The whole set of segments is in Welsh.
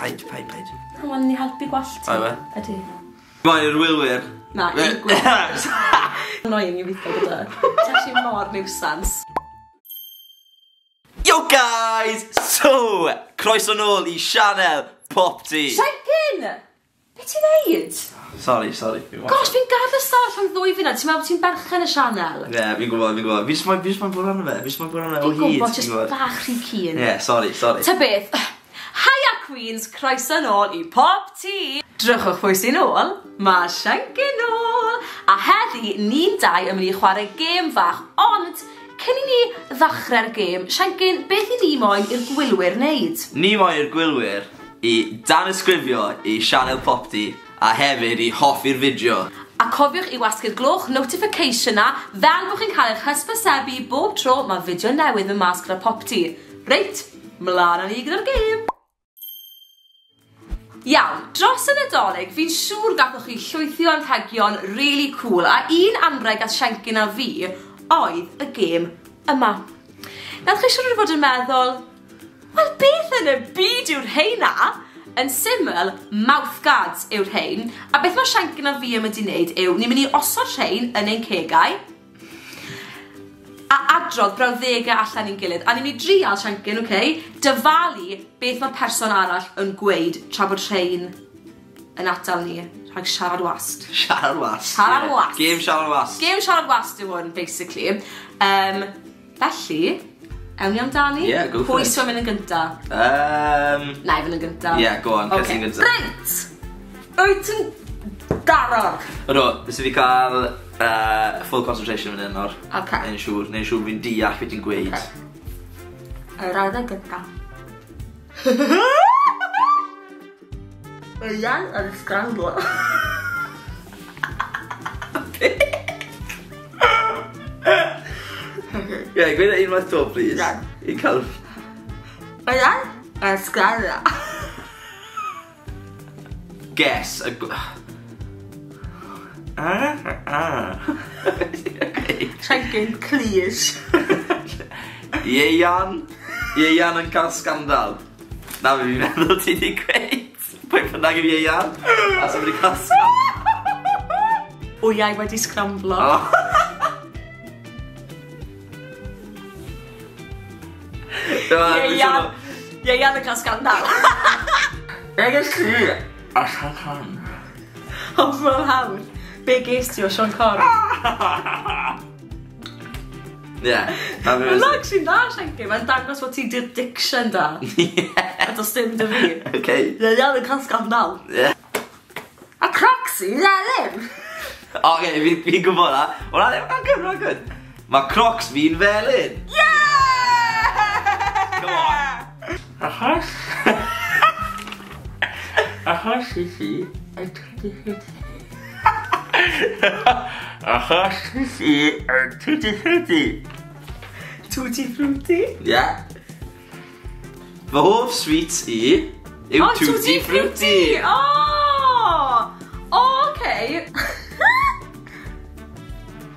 Paid, paid, paid. Come on, ni helpu gwallt ti. Oe. Ydy. Mae'r wylwyr. Na, i'r gwylwyr. Annoying i weithio gyda. Ti'n actually mor nuisance. Yo guys! So, croeso nôl i sianel Popty. Siencyn! Be ti'n neud? Sorry, sorry. Gosh, fi'n gadael y stafell am 2 funud. Ti'n meddwl bod ti'n berchen y sianel? Ie, yeah, fi'n gwybod, fi'n gwybod. Fi jyst moyn bod arno fe. Fi jyst moyn bod arno fe o hyd. Fi'n gwybod, jyst bach rhy keen. Ie, yeah, sorry, sorry. Ta beth, hiya Queens, croeso nôl i Popty. Drychwch pwy sy'n ôl, mae Siencyn nôl. A heddi, ni'n dau yn mynd i chwarae gêm fach, ond cyn i ni ddechrau'r gêm, Siencyn, beth i ni moyn i'r gwylwyr wneud? Ni moyn i'r gwylwyr i danysgrifio i sianel Popty a hefyd i hoffi'r fideo. A cofiwch i wasgu'r gloch notification na fel bod chi'n cael eich hysbysebu bob tro mae fideo newydd yn mas gyda Popty. Reit, mlaen â ni gyda'r gêm! Iawn, dros y Nadolig, fi'n siŵr gathoch chi llwythi o anrhegion really cool, a un anrheg at Siencyn a fi oedd y gêm yma. Nawr chi siŵr o fod yn meddwl, wel beth yn y byd yw'r rheina? Yn syml, mouth guards yw'r rhein, a beth mae Siencyn a fi yn mynd i wneud yw, ni'n mynd i osod rhein yn ein cegau, a adrodd brawddegau allan i'n gilydd. A ni'n mynd i drial, Siencyn, okay, dyfalu beth mae'r person arall yn gweud tra bod rhein yn atal ni rhag siarad wast. Siarad wast. Siarad wast. Gêm siarad wast. Gêm siarad wast yw hwn, basically. Felly, ewn ni amdani? Yeah, go for Pwy it. sy'n mynd yn gynta? Na i fynd yn gynta. Yeah, go on, okay. Ti'n gynta. Reit! Wyt ti'n barod? Ydw, nes i fi cael full concentration fan hyn nawr. Okay. Neu'n siŵr fi'n deall beth ti'n gweud. Okay. Yr adeg gynta. Ian yn sgramblo. Ie, gweud e unwaith to, please. Iawn. I cael... Ian yn sgramblo. Guess. Siencyn, please. Ieuan. Ieuan yn cael sgandal. Na fe fi'n meddwl ti di gweud. Pwy bynnag yw Ieuan? A sy'n wedi cael sgandal. Wyau wedi sgramblo. Oh. Ieuan. Ieuan yn cael sgandal. Eges ti a Sian Corn. Ond fel hawdd, be ges ti o Sian Corn? Ie. Mae'n actually'n dda, Siencyn. Mae'n dangos bod ti'n di'r diction da. Ie. A does dim dy fi. Okay. Ieuan yn cael sgandal. Ie. A Crocs i felyn! Oce, fi'n gwybod na. Hwnna ddim yn good, hwnna'n good. Mae Crocs fi'n felyn. Yeah! Come on. Achos... Achos i ti yn tutti frutti. Achos i ti yn tutti frutti. Tutti frutti? Ie. Fy hoff sweet i yw Oh, Tutti Frutti. Oh! Oh, okay.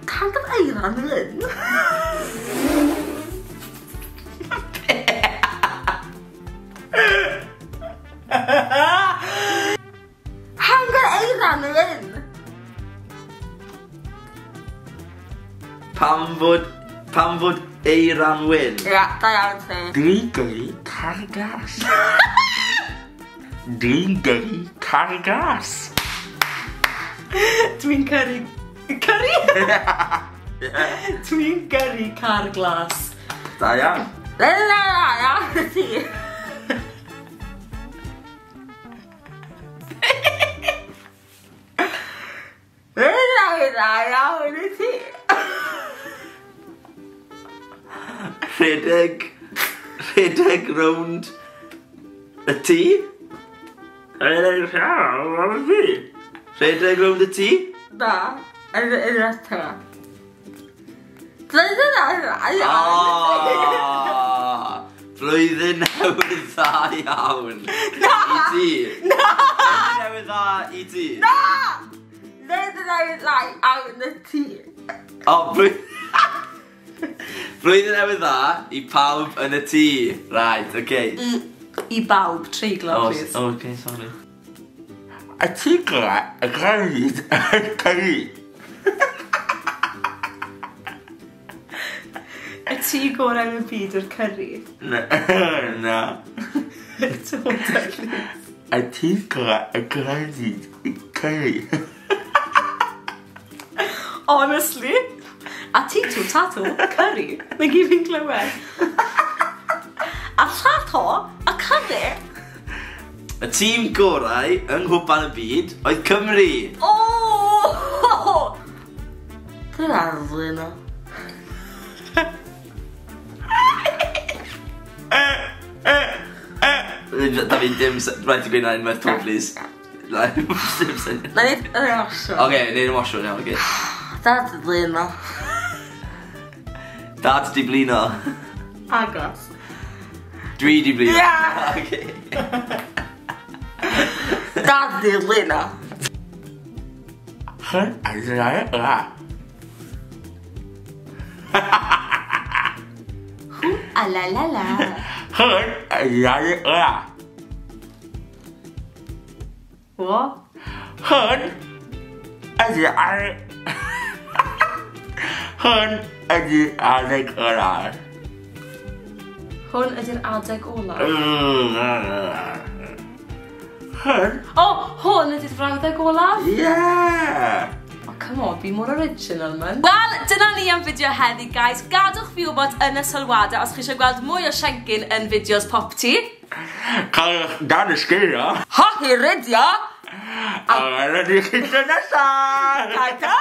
Can't eiran wyn. Hangar eiran wyn. Pam fod eiran wyn? Ie, da iawn ti. Dwi'n gyrru car glas. Dwi'n gyrru car glas. Dwi'n cyrru... Cyrru? Dwi'n gyrru car glas. Da iawn. Da iawn ti. Da iawn ti. Rhedeg rownd y tŷ? Rhedeg rownd y tŷ? Rhedeg rownd y tŷ? Na, yn y tŷ. Blwyddyn newydd dda iawn. Blwyddyn newydd dda iawn. Na! I ti. Na! Blwyddyn newydd dda i ti. Na! Blwyddyn newydd dda iawn i ti. O, blwyddyn newydd dda i pawb yn y tŷ. Right, okay. I bawb, treiglo, please. Oh, okay, sorry. Y tŷ gorau y gyrraedd y curry. Y tŷ gorau yn y byd yw'r curry. Na. Na. Totally. Y tŷ gorau y gyrraedd y curry. Honestly. A titw, tatw, curry. Na gyd fi'n clywed. A tato, a curry. Y tîm gorau yng Nghwpan y Byd oedd Cymru. Oh! Dyna'r flino. Da fi'n dim... Rhaid i gweud na unwaith to, please. Na, dim syniad. Na ni yn emosiwn. Oce, neud emosiwn, iawn, oce. Dad di blino. Dad di blino. Agos. Dwi di blino. Yeah! Oce. Dad di blino. Hyn a la. Hw a la la la. Hyn a la la. What? Hyn ydi ar... Hwn ydi adeg olaf. Hwn ydi'r adeg olaf? Hwn? O, hwn ydi'r frawddeg olaf? Yeah! Oh, come on, be more original, man. Wel, dyna ni am fideo heddi, guys. Gadwch fi wybod yn y sylwadau os chi eisiau gweld mwy o Siencyn yn fideos Popty. Cael dan y sgilio. Hoci rydio! A welwn ni chi tro nesaf! Ta-ta!